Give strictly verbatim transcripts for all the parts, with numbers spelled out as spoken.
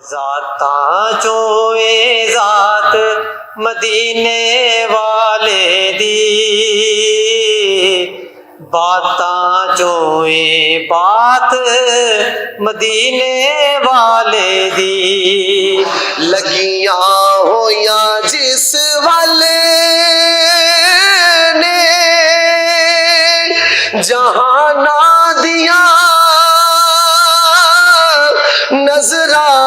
ذاتاں چوں اے ذات مدینے والے دی، باتاں چوں اے بات مدینے والے دی۔ لگیاں ہویاں جس والے نے جہاناں دیاں نظراں۔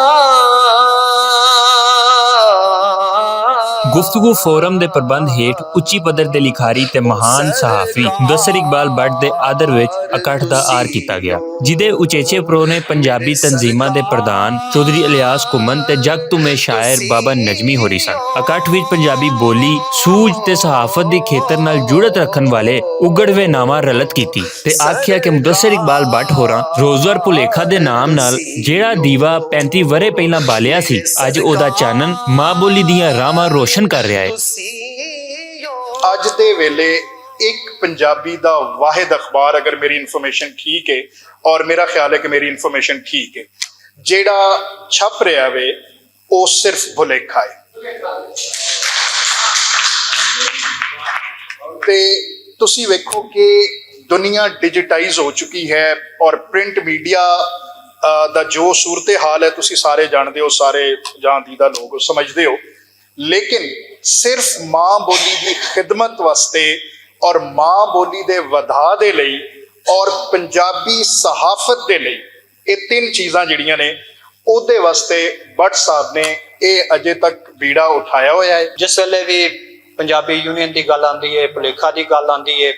گفتگو فورم دے پربند ہیٹھ اچی پدر دے لکھاری تے مہان صحافی مدثر اقبال بٹ دے آدر وچ اکٹھ دا آر کیتا گیا، جدے اچیچے پرو نے پنجابی تنظیماں دے پردھان چوہدری الیاس کمن تے جگ تمے شاعر بابا نجمی ہوری سن۔ اکٹھ وچ پنجابی بولی، سوج تے صحافت دی کھیتر نال جڑت رکھن والے اگڑوے ناواں رلت کیتی تے آکھیا کہ مدثر اقبال بٹ ہوراں روزور پلیکھا دے نام نال جیڑا دیوا پینتی ورے پہلاں بالیا سی، اج او دا چانن ماں بولی دیاں راہواں روشن کر رہیا ہے۔ اج دے ویلے ایک پنجابی دا واحد اخبار، اگر میری انفارمیشن ٹھیک ہے، اور میرا خیال ہے کہ میری انفارمیشن ٹھیک ہے، جیڑا چھپ رہیا وے، او صرف بھلیکھا ہے۔ تے تسی ویکھو کہ دنیا ڈیجیٹائز ہو چکی ہے، اور پرنٹ میڈیا، آ، دا جو صورتحال ہے، تسی سارے جاندے ہو، سارے جہاں دیدہ لوگ ہو، سمجھدے ہو۔ لیکن صرف ماں بولی دی خدمت واسطے اور ماں بولی دے ودھا دے لئی اور پنجابی صحافت دے لئی، یہ تین چیزاں جڑیاں نے، اوہدے واسطے بٹ صاحب نے یہ اجے تک بیڑا اٹھایا ہویا ہے۔ جس ویلے بھی پنجابی یونین دی گل آندی ہے، پلیکھا دی گل آندی ہے،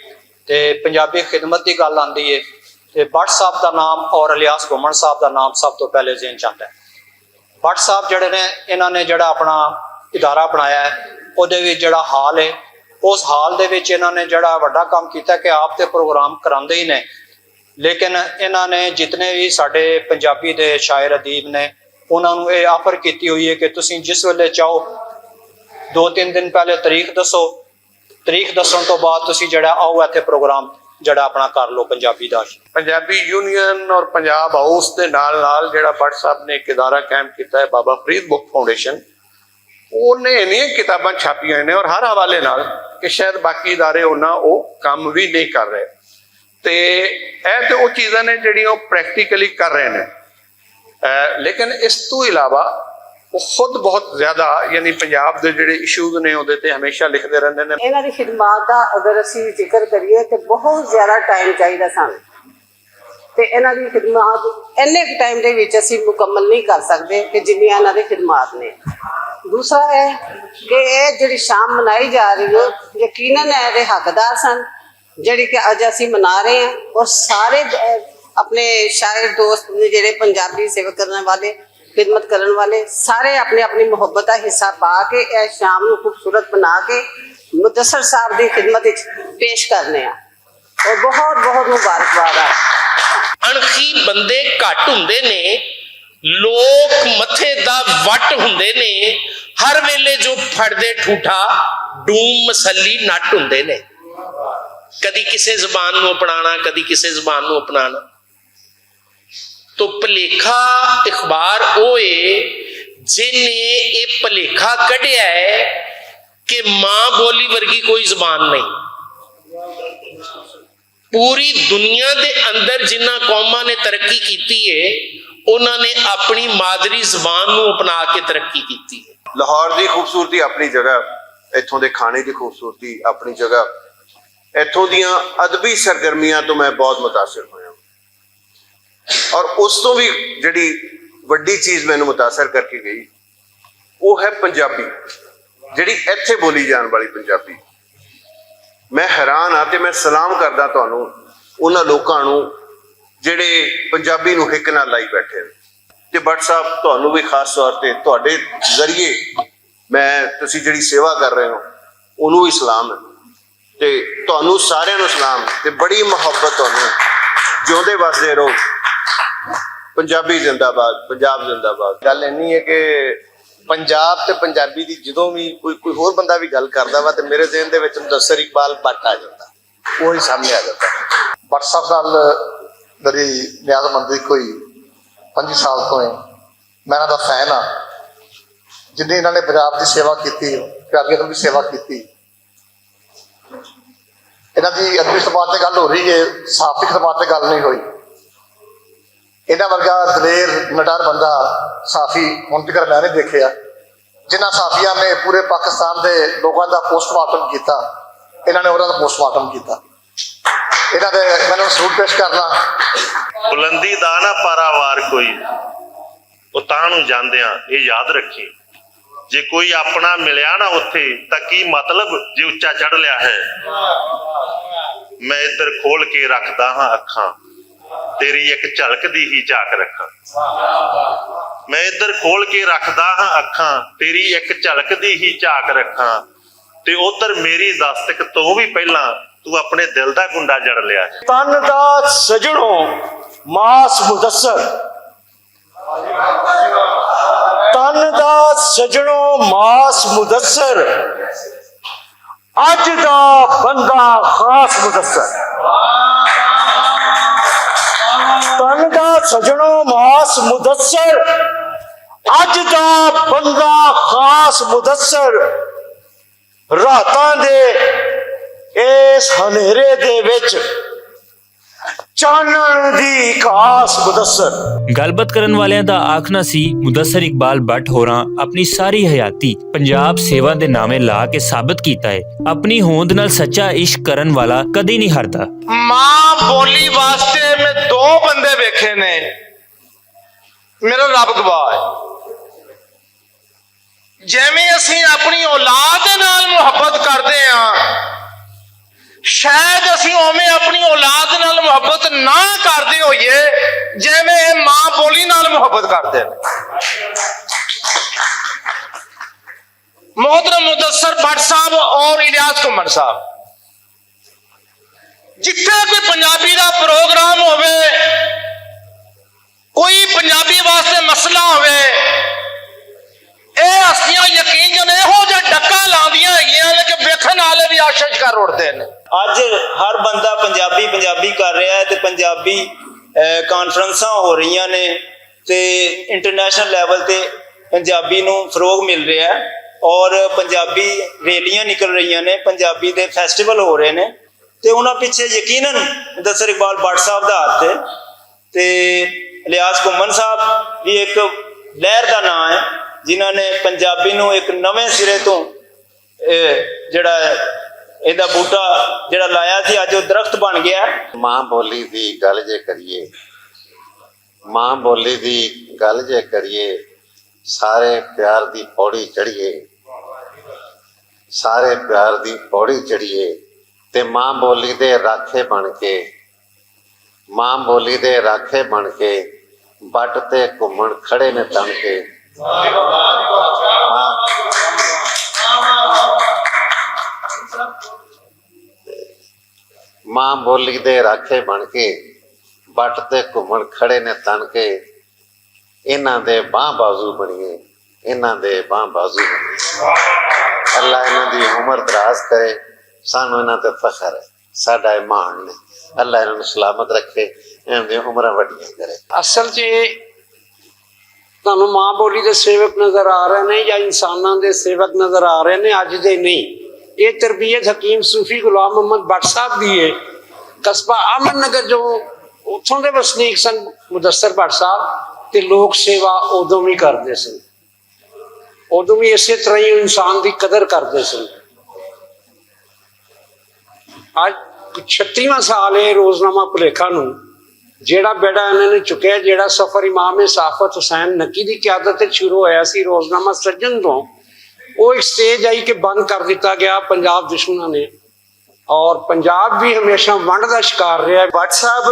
تے پنجابی خدمت دی گل آندی ہے، تے بٹ صاحب دا نام اور الیاس گھمن صاحب دا نام سب تو پہلے ذہن چ آندا ہے۔ بٹ صاحب جڑے نے، انہاں نے جڑا اپنا ادارہ بنایا ہے، اودے وچ جڑا ہال ہے، اس ہال دے وچ انہاں نے جڑا وڈا کام کیتا ہے کہ آپ تے پروگرام کراندے ہی نے، لیکن انہاں نے جتنے بھی ساڈے پنجابی دے شاعر ادیب نے، انہاں نوں یہ آفر کیتی ہوئی ہے کہ تسیں جس ویلے چاہو، دو تین دن پہلے تاریخ دسو، تاریخ دسن تو بعد تسی جڑا آؤ ایتھے پروگرام جڑا اپنا کر لو پنجابی دا۔ پنجابی یونین اور پنجاب ہاؤس دے نال نال جڑا بٹ صاحب نے ایک ادارہ قائم کیتا ہے، بابا فرید بک فاؤنڈیشن، انہیں انیاں کتاباں چھاپیاں نے اور ہر حوالے نال کہ شاید باقی ادارے انہاں او کم بھی نہیں کر رہے۔ تے اے تے او چیزاں نے جڑیاں او پریکٹیکلی کر رہے نے۔ اے، لیکن اس تو علاوہ وہ خود بہت زیادہ، یعنی پنجاب دے جڑے ایشوز نے، اودے تے ہمیشہ لکھدے رہندے نے۔ انہاں دی خدمات دا اگر اسی ذکر کریے تے بہت زیادہ ٹائم چاہیدا سانوں، تے انہاں دی خدمات اینے ٹائم دے وچ اسی مکمل نہیں کر سکدے کہ جنیاں انہاں دی خدمات نے۔ دوسرا ہے کہ اے جڑی شام منائی جا رہی ہے، یقیناً اے دے حقدار سن، جڑی کہ اج اسی منا رہے ہیں، اور سارے، اہ، اپنے شاعر دوست نے جڑے پنجابی سیوا کرنے والے، خدمت کرن والے، سارے اپنے اپنی محبت دا حصہ پا کے اے شام نوں خوبصورت بنا کے مدثر صاحب دی خدمت وچ پیش کرنے آ۔ اور بہت بہت مبارکباد آ۔ انخی بندے گھٹ ہوندے نے، لوک متھے دا وٹ ہوندے نے، ہر ویلے جو پھڑدے ٹھوٹا، ڈوم مسلی نٹ ہوندے نے۔ کدی کسے زبان نوں اپنانا، کدی کسے زبان نوں اپنانا۔ تو پلیکھا اخبار اوئے جن نے یہ پلیکھا کڈیا ہے کہ ماں بولی ورگی کوئی زبان نہیں۔ پوری دنیا دے اندر جنہاں قوماں نے ترقی کیتی ہے، انہاں نے اپنی مادری زبان نوں اپنا کے ترقی کیتی ہے۔ لاہور دی خوبصورتی اپنی جگہ، اتھوں دے کھانے دی خوبصورتی اپنی جگہ، اتھوں دیاں ادبی سرگرمیاں تو میں بہت متاثر ہویا۔ اور اس تو بھی جڑی وڈی چیز مینوں متاثر کر کے گئی، وہ ہے پنجابی، جڑی ایتھے بولی جان والی پنجابی۔ میں حیران ہاں تے میں سلام کردا تانوں انہاں لوکاں نوں جڑے پنجابی نوں ہک نال لائی بیٹھے نے۔ تے بٹ صاحب، تانوں بھی خاص طور تے تہاڈے ذریعے میں، تسی جڑی سیوا کر رہے ہو، انہوں بھی سلام ہے۔ تے تانوں ساریاں نوں سلام تے بڑی محبت تانوں۔ جیوندے وسدے رہو۔ پنجابی زندہ باد، پنجاب زندہ باد۔ گل اینی ہے کہ پنجاب تے پنجابی دی جدوں بھی کوئی، کوئی ہور بندہ بھی گل کردا وا تے میرے ذہن دے وچ مدثر اقبال بٹ آ جاندا، وہی سامنے آ جاندا۔ بٹ صاحب نال میری نیاز مندی کوئی پنجی سال تو ہے۔ میں انہاں دا فین ہاں۔ جنہیں انہاں نے پنجاب دی سیوا کیتی، پنجابیاں دی بھی سیوا کیتی۔ انہاں دی ادبی اعتبار تے گل ہو رہی ہے، صحافی اعتبار تے گل نہیں ہوئی۔ انہاں ورگا دلیر، نڈر بندہ صحافی ہن تک میں نہیں دیکھیا، جنہاں صحافیاں نے پورے پاکستان دے لوگاں دا پوسٹ مارٹم کیتا، انہاں نے انہاں دا پوسٹ مارٹم کیتا۔ انہاں دے میں انہاں نوں سلوٹ پیش کرنا۔ بلندی دا نہ پاراوار کوئی، اتاں نوں جاندیاں اے یاد رکھی، جے کوئی اپنا ملیا نہ اتھے، تاں کی مطلب جے اچا چڑھ لیا ہے؟ میں ادھر کھول کے رکھدا ہاں اکھاں، تیری اک جھلک دی ہی جھاک رکھاں۔ میں ادھر کھول کے رکھدا ہاں اکھاں، تیری اک جھلک دی ہی جھاک رکھاں، تے ادھر میری دستک توں وی پہلاں توں اپنے دل دا گنڈا جڑ لیا ہے۔ تن دا سجنو، ماس مدثر۔ تن دا سجنو، ماس مدثر۔ اج دا بندہ خاص مدثر۔ تن دا سجنو، ماس مدثر۔ اج دا بندہ خاص مدثر۔ راتاں دے اس ہنیرے دے وچ چانن دی کاس مدثر۔ گل بات کرن والیاں دا آکھنا سی، مدثر اقبال بٹ ہوراں اپنی ساری حیاتی پنجاب سیوا دے ناویں لا کے ثابت کیتا ہے، اپنی ہوند نال سچا عشق کرن والا کدی نہیں ہردا۔ ماں بولی واسطے میں دو بندے ویکھے نے، میرا رب گواہ ہے۔ جیویں اسیں اپنی اولاد دے نال محبت کردے ہاں، شاید اسیں اوویں اپنی اولاد نال محبت نہ کردے ہوئیے، جیویں اے ماں بولی نال محبت کردے نے۔ محترم مدثر بٹ صاحب اور الیاس کمن صاحب، جتھے کوئی پنجابی دا پروگرام ہووے، کوئی پنجابی واسطے مسئلہ ہووے، اے ہستیاں یقین جن ایہو جہا ڈکا لاندیاں ہیگیاں نے کہ ویکھن والے بھی آشش کر اٹھدے نے۔ اج ہر بندہ پنجابی پنجابی کر رہا ہے تے پنجابی، اے، کانفرنساں ہو رہیاں نے تے انٹرنیشنل لیول تے پنجابی نوں فروغ مل رہا ہے اور پنجابی ریلیاں نکل رہیاں نے، پنجابی دے فیسٹیول ہو رہے نے۔ تے انہاں پچھے یقیناً مدثر اقبال بٹ صاحب دا ہاتھ ہے۔ تے الیاس گھمن صاحب بھی ایک لہر دا ناں ہے، جنہاں نے پنجابی نوں ایک نویں سرے توں، اے، جڑا ہے، ایندا بوٹا جڑا لایا سی، اج او درخت بن گیا ہے۔ ماں بولی دی گل جے کریے، ماں بولی دی گل جے کریے، سارے پیار دی پوڑی چڑھیے، سارے پیار دی پوڑی چڑھیے، تے ماں بولی دے راکھے بن کے، ماں بولی دے راکھے بن کے، بٹ تے گھمن کھڑے نے تن کے۔ ماں، ماں بولی دے راکھے بن کے، بٹ تے گھمن کھڑے نے تن کے، انہاں دے باں بازو بنیے، انہاں دے باں بازو بنیے۔ اللہ انہاں دی عمر دراز کرے، سانو انہاں تے فخر ہے، ساڈا ایمان نے۔ اللہ انہاں نوں سلامت رکھے، انہاں دی عمراں وڈیاں کرے۔ اصل 'چ تانوں ماں بولی دے سیوک نظر آ رہے نے یا انساناں دے سیوک نظر آ رہے نے؟ اج دے نہیں۔ یہ تربیت حکیم صوفی غلام محمد بٹ صاحب دی ہے۔ قصبہ احمد نگر جو اتھوں دے وسنیک سن مدثر بٹ صاحب، تے لوک سیوا ادوں بھی کردے سن، ادوں بھی اسے طرح ہی انسان دی قدر کردے سن۔ اج چھتیواں سال ہے روزنامہ پلیکھا نوں، جیڑا بیڑا انہاں نے چکیا، جیڑا سفر امام صافت حسین نقی دی قیادت وچ شروع ہویا سی روزنامہ سجن تو، وہ ایک سٹیج آئی کہ بند کر دتا گیا پنجاب دشمناں نے، اور پنجاب بھی ہمیشہ ونڈ دا شکار رہیا ہے۔ بٹ صاحب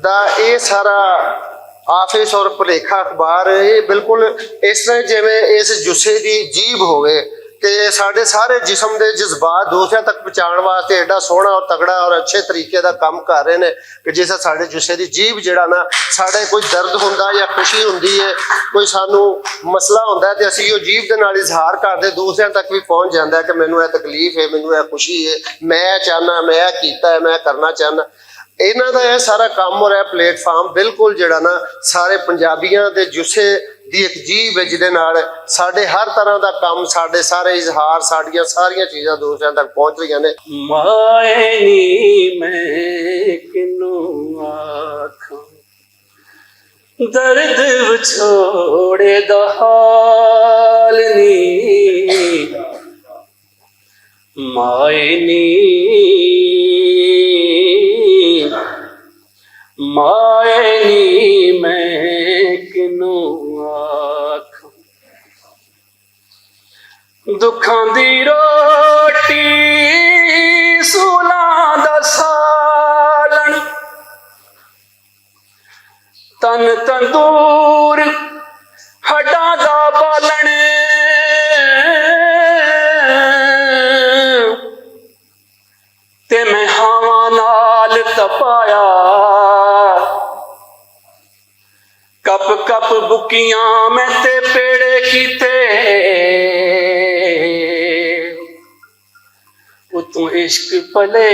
دا اے سارا آفس اور پلیکھا اخبار، اے بالکل اس طرح جویں اس جسے دی جیب ہوئے کہ ساڈے سارے جسم دے جذبات دوسرے تک پہنچان واسطے ایڈا سوہنا اور تگڑا اور اچھے طریقے دا کم کر رہے نے، کہ جس ساڈے جسے دی جیب جڑا نا، ساڈے کوئی درد ہوندا یا خوشی ہوندی ہے، کوئی سانو مسئلہ ہوندا ہے تے اسی او جیب دے نال اظہار کردے، دوسرے تک بھی پہنچ جاندا ہے کہ مینوں اے تکلیف ہے، مینوں اے خوشی ہے، میں اے چاہنا، میں اے کیتا ہے، میں اے کرنا چاہنا۔ انہاں دا اے سارا کم اور اے پلیٹ فارم بالکل جڑا نا، سارے پنجابیاں دے جسے دی ایک جیب ہے، جدے نال ساڈے ہر طرح دا کم، ساڈے سارے اظہار، ساڈیاں ساریاں چیزاں دوسرے تک پہنچ رہیاں نے۔ مائے نی میں کنوں آکھاں، درد وچھوڑے دا حال نی۔ مائے نی، مائے نی میں کنوں آکھاں۔ دکھاں دی روٹی، سولاں دا سالن، تن تندور، ہڈاں دا بالن، تے میں ہاواں نال تپایا۔ کپ کپ بکیاں میں تے پیڑے کیتے، اتوں عشق پلے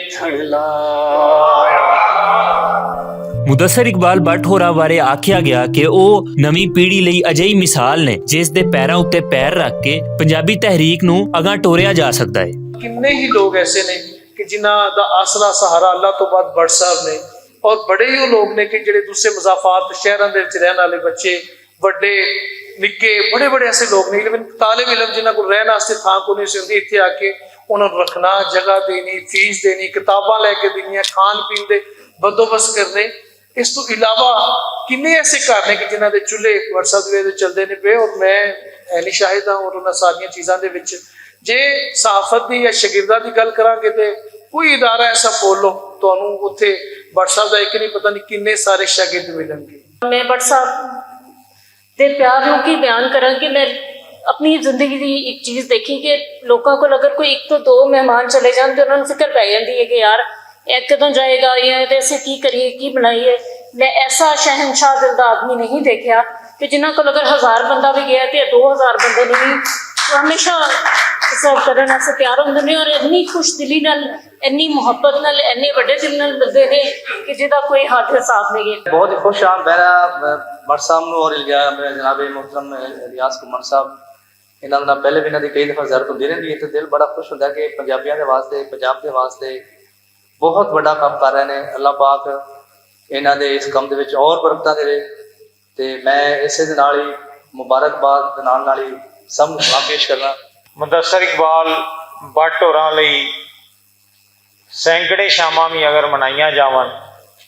تھن لا۔ مدثر اقبال بٹ ہوراں بارے آکھیا گیا کہ او نویں پیڑھی لئی اجہی مثال نے، جس دے پیراں اُتے پیر رکھ کے پنجابی تحریک نوں اگاں ٹوریا جا سکدا ہے۔ کنے ہی لوگ ایسے نے کہ جنہاں دا آسرا سہارا اللہ تو بعد بٹ صاحب نے، اور بڑے ہی وہ لوگ نے کہ جڑے دوسرے مضافات شہراں دے وچ رہن والے بچے، وڈے، نکے، بڑے بڑے ایسے لوگ نے، ایون طالب علم جنہاں کو رہن واسطے تھاں کو نہیں سی ہوندی، اتھے آ کے انہاں نوں رکھنا، جگہ دینی، فیس دینی، کتاباں لے کے دینیاں، کھان پین دے بندوبست کرنے۔ اس تو علاوہ کنے ایسے گھر نے کہ جنہاں دے چولہے WhatsApp دے وچ چلدے نے پے، اور میں عینی شاہد ہاں، اور انہاں ساریاں چیزاں دے وچ جے صحافت دی یا شاگرداں دی گل کراں گے تے کوئی ادارہ ایسا کھول لو، تانوں اتھے WhatsApp دا ایک نہیں، پتہ نہیں کنے سارے شاگرد ملن گے۔ میں بٹ صاحب دے پیار نوں کی بیان کراں کہ میں اپنی زندگی دی ایک چیز دیکھی کہ لوکاں کول اگر کوئی ایک تو دو مہمان چلے جان تے انہاں نوں فکر پے جاندی ہے کہ یار، اے کدوں جائے گا یا ایسے کی کریے، کی بنائیے۔ میں ایسا شہنشاہ دل دا آدمی نہیں دیکھیا کہ جنہاں کول اگر ہزار بندہ بھی گیا تے دو ہزار بندے نوں بھی ہمیشہ سرو کرن واسطے تیار ہوندے نے، اور اتنی خوش دلی نال، اتنی محبت نال، اتنے وڈے دل نال ملدے نے کہ جدا کوئی حد حساب نہیں ہے۔ بہت ہی خوش ہاں۔ میرا، میں بٹ صاحب نوں اور الیا-، میں جناب محترم الیاس کمن صاحب، انہاں نال پہلے بھی انہاں دی کئی دفعہ زیارت ہوندی رہندی ہے، تے دل بڑا خوش ہوندا ہے کہ پنجابیاں دے واسطے، پنجاب دے واسطے بہت وڈا کام کر رہے نے۔ اللہ پاک انہاں دے اس کم دے وچ اور برکتاں دے۔ تے میں اسے دے نال ہی مبارکباد دے نال نال ہی سب نوں سلام پیش کرنا۔ مدثر اقبال بٹ ہوراں لئی سینکڑے شاماں بھی اگر منائیاں جاون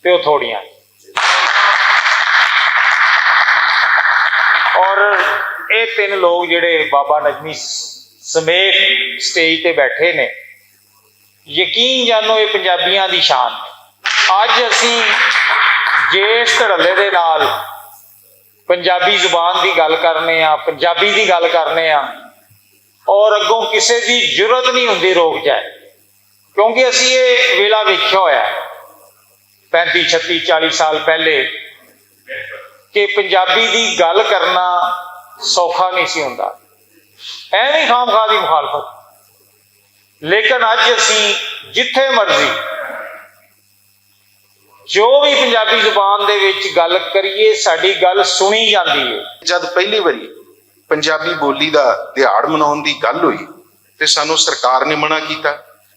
تے او تھوڑیاں۔ اور اے تین لوگ جڑے بابا نجمی سمیت سٹیج تے بیٹھے نے، یقین جانو، یہ پنجابیاں دی شان ہے۔ اج اسی جے اس دھڑلے دے نال پنجابی زبان دی گل کرنے آ، پنجابی دی گل کرنے آ، اور اگوں کسے دی جرت نہیں ہوندی روک جائے، کیونکہ اسی یہ ویلا ویکھیا ہویا ہے، پینتی، چھتی، چالی سال پہلے، کہ پنجابی دی گل کرنا سوکھا نہیں سی ہوندا، ایویں خام خواہ دی مخالفت۔ لیکن اج اسی جتھے مرضی جو بھی پنجابی زبان دے وچ گل کریے، ساڈی گل سنی جاندی ہے۔ جد پہلی واری پنجابی بولی دا دیہاڑ مناؤن دی گل ہوئی، تے سانوں سرکار نے منع کیتا۔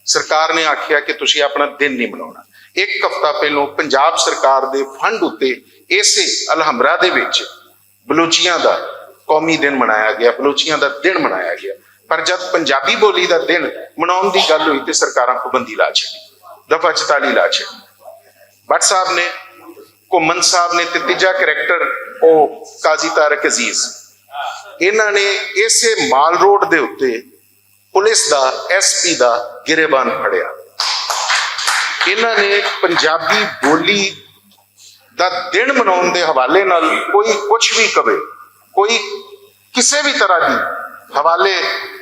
سرکار نے آکھیا کہ تسی اپنا دن نہیں مناونا۔ ایک ہفتہ پہلوں پنجاب سرکار دے فنڈ اُتے ایسے الحمرا دے وچ بلوچیاں دا قومی دن منایا گیا، بلوچیاں دا دن منایا گیا۔ پر جد پنجابی بولی دا دن مناون دی گل ہوئی تے سرکاراں پابندی لا چھڈی، دفعہ چتالی لا چھڈی۔ بٹ صاحب نے، گھمن صاحب نے تے تیجا کریکٹر او قاضی طارق عزیز، انہاں نے اسے مال روڈ دے اُتے پولیس دا، ایس پی دا گریبان پھڑیا۔ انہاں نے پنجابی بولی دا دن مناؤن دے حوالے نال کوئی کچھ بھی کہے، کوئی کسے بھی طرح دی حوالے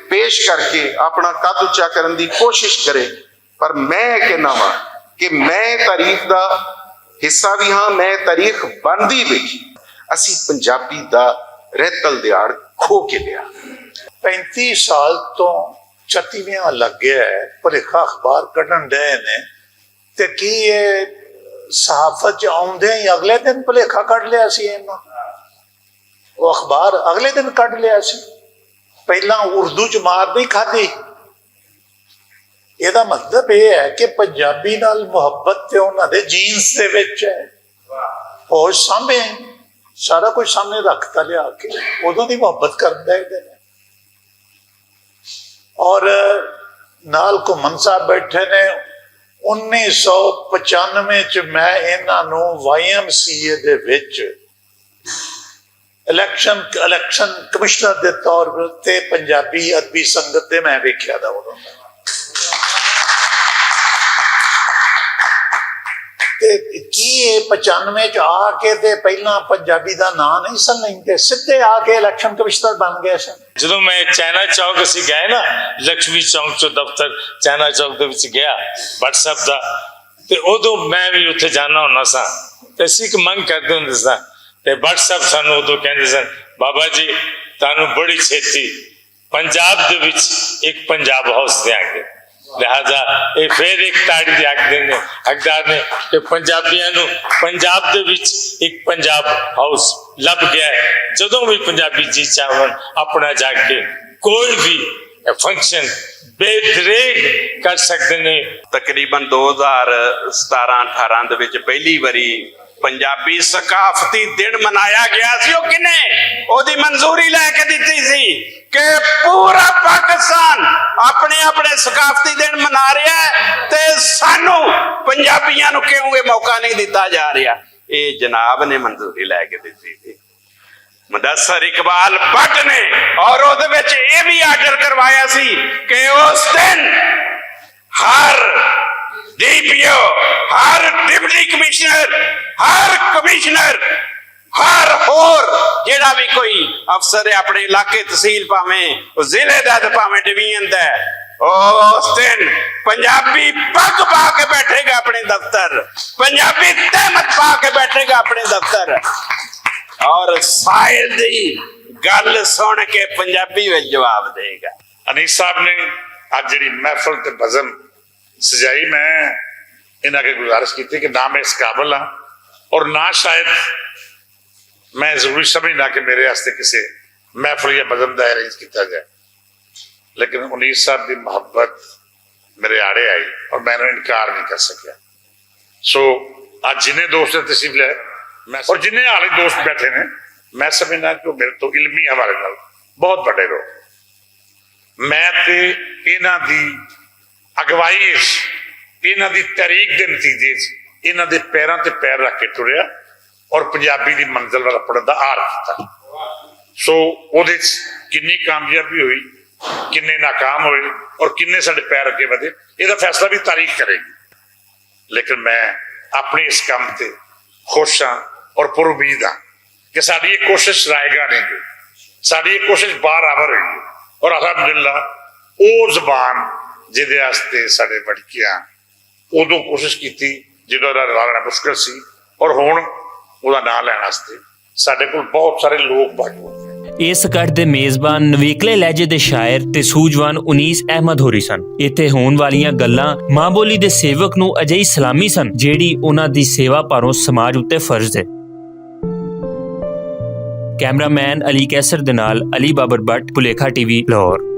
پیش کر کے اپنا قد اچا کرن دی کوشش کرے، پر میں کہنا وا کہ میں تاریخ دا حصہ بھی ہاں، میں تاریخ بندی ویکھی۔ اسی پنجابی دا رہتل دیاڑ کھو کے لیا۔ پینتی سال تو چتیویاں لگ گیا ہے، بھلیکا اخبار کڈن ڈے نے، تے کی یہ صحافت چ آوندے ہی اگلے دن بھلیکا کڈ لیا سی انہاں؟ وہ اخبار اگلے دن کڈ لیا سی۔ پہلاں اردو چ مار نہیں کھادی۔ یہ مطلب یہ ہے کہ پنجابی نال محبت تے انہاں دے جینز دے وچ ہے۔ فوج سامنے، سارا کچھ سامنے رکھتا لیا کے، ادوں دی محبت کرن دے نے۔ اور نال گھمن صاحب بیٹھے نے۔ انیس سو پچانوے چ میں انہاں نوں وائی ایم سی اے دے وچ الیکشن الیکشن کمشنر دے طور تے پنجابی ادبی سنگت دے میں ویکھیا دا اودوں۔ تے کی اے پچانوے چ آ کے تے پہلاں پنجابی دا ناں نہیں سن لیندے، سدھے آ کے الیکشن کمشنر بن گئے سن۔ جدوں میں چائنا چوک اسی گئے نا، لکشمی چوک چ دفتر چائنا چوک دے وچ گیا، واٹس ایپ دا، تے ادوں میں وی اتھے جانا ہوندا سا، تے اسی اک منگ کردے ہوندے سا، تے واٹس ایپ سانوں ادوں کہندے سن، بابا جی، تانوں بڑی چھیتی پنجاب دے وچ اک پنجاب ہاؤس دیاں گے۔ لہذا اے فیر اک تاڑی دے حق دے نے، حقدار نے کہ پنجابیاں نوں پنجاب دے وچ اک پنجاب ہاؤس لب گیا ہے۔ جدوں وی پنجابی جی چاہون، اپنا جا کے کوئی وی فنکشن بے دریگ کر سکدے نے۔ تقریباً دو ہزار ستارہ اٹھارہ دے وچ پہلی واری پنجابی ثقافتی دن منایا گیا سی۔ او کنے اودی منظوری لے کے دتی سی کہ پورا پاکستان اپنے اپنے ثقافتی دن منا رہا ہے، تے سانو پنجابیاں نو کیوں یہ موقع نہیں دتا جا رہا؟ اے جناب نے منظوری لے کے دتی سی، مدثر اقبال بٹ نے۔ اور اودے وچ اے بھی آرڈر کروایا سی کہ اس دن ہر ڈی پی او، ہر ڈپٹی کمشنر، ہر کمشنر، ہر ہور جیڑا بھی کوئی افسر ہے اپنے علاقے تحصیل پاویں، او ضلع دا تے پاویں ڈویژن دا ہے، او اس دن پنجابی پگ پا کے بیٹھے گا اپنے دفتر، پنجابی تہمت پا کے بیٹھے گا اپنے دفتر۔ اور سائل دی گل سن کے پنجابی وچ جواب دے گا۔ انیس صاحب نے اج جڑی محفل تے بزم سجائی، میں انہاں کے گزارش کیتی کہ نہ میں اس قابل ہاں اور نہ شاید میں ضروری سمجھنا کہ میرے واسطے کسی محفل یا بزم دا ارینج کیتا جائے، لیکن انیس صاحب دی محبت میرے آڑے آئی اور میں انہوں انکار نہیں کر سکیا۔ سو اج جنہیں دوست نے تشریف لے، میں اور جنہیں آلے دوست بیٹھے نے، میں سمجھنا کہ وہ میرے تو علمی حوالے نال بہت بڑے لوگ۔ میں تے انہاں دی اگوائی وچ، انہاں دی تحریک دے نتیجے وچ، انہاں دے پیراں تے پیر رکھ کے ٹریا اور پنجابی دی منزل ول اپنے دا آر کیتا۔ سو اودے وچ کنی کامیابی ہوئی، کنے ناکام ہوئے اور کنے ساڈے پیر اگے ودھے، یہ فیصلہ بھی تاریخ کرے گی۔ لیکن میں اپنے اس کام تے خوش ہاں اور پر امید ہاں کہ ساڈی یہ کوشش رائے گا نہیں گئی، ساڈی یہ کوشش بار آور ہوئی ہے۔ اور الحمدللہ او زبان جہدے واسطے ساڈے وڈکیاں ادوں کوشش کیتی جدوں دا ناں لینا مشکل سی، اور ہن اوہدا ناں لین واسطے ساڈے کول بہت سارے لوگ موجود نے۔ اس کٹ دے میزبان نویکلے لہجے دے شاعر تے سوجوان انیس احمد ہوری سن۔ اتھے ہون والیاں گلاں ماں بولی دے سیوک نوں اجہی سلامی سن، جیڑی انہاں دی سیوا پاروں سماج اتے فرض ہے۔ کیمرہ مین علی کیسر دے نال علی بابر بٹ، پلیکھا ٹی وی، لاہور۔